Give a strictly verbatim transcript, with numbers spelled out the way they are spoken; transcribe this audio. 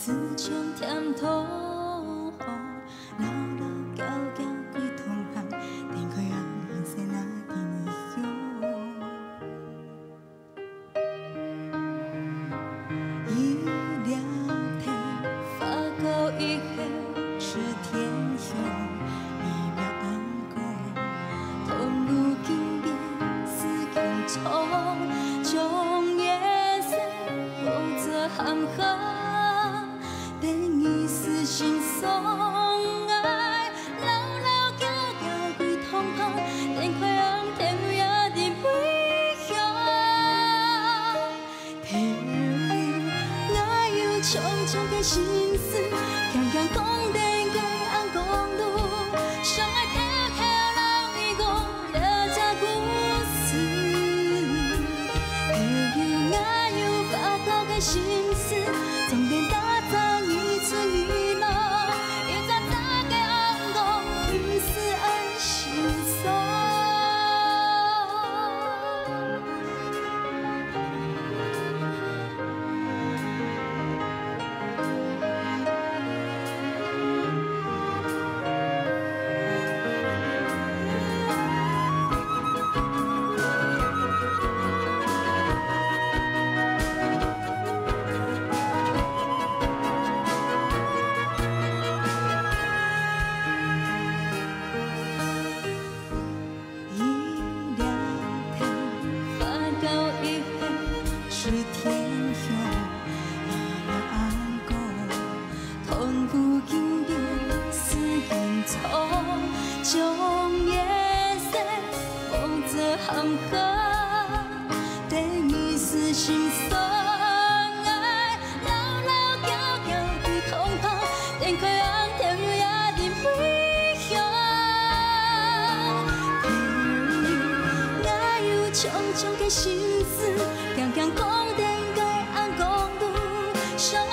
思像甜桃，老老嬌嬌歸窗旁，展開紅線啊，dimple香。一粒甜，發高一下，出甜香，微妙紅光，同路經邊，似緊張，將夜色，望著含香。 等你思心爽，愛老老嬌嬌歸窗旁，展開紅甜味啊，dimple香。朋友，𠊎有重重个心事，強強講展開紅光路，想愛偷偷摎你講 這隻故事，朋友，𠊎有發高个心事，總得打造一出娛樂，一隻隻个紅光，毋使恁心酸。 一粒甜，發高一下，出甜香，微妙紅光，同路經邊，似緊張，將夜色，望著含香。 等你思心酸，愛老老嬌嬌歸窗旁，展開紅甜味啊，dimple香。朋友，𠊎有重重个心事，強強講展開紅光路，想愛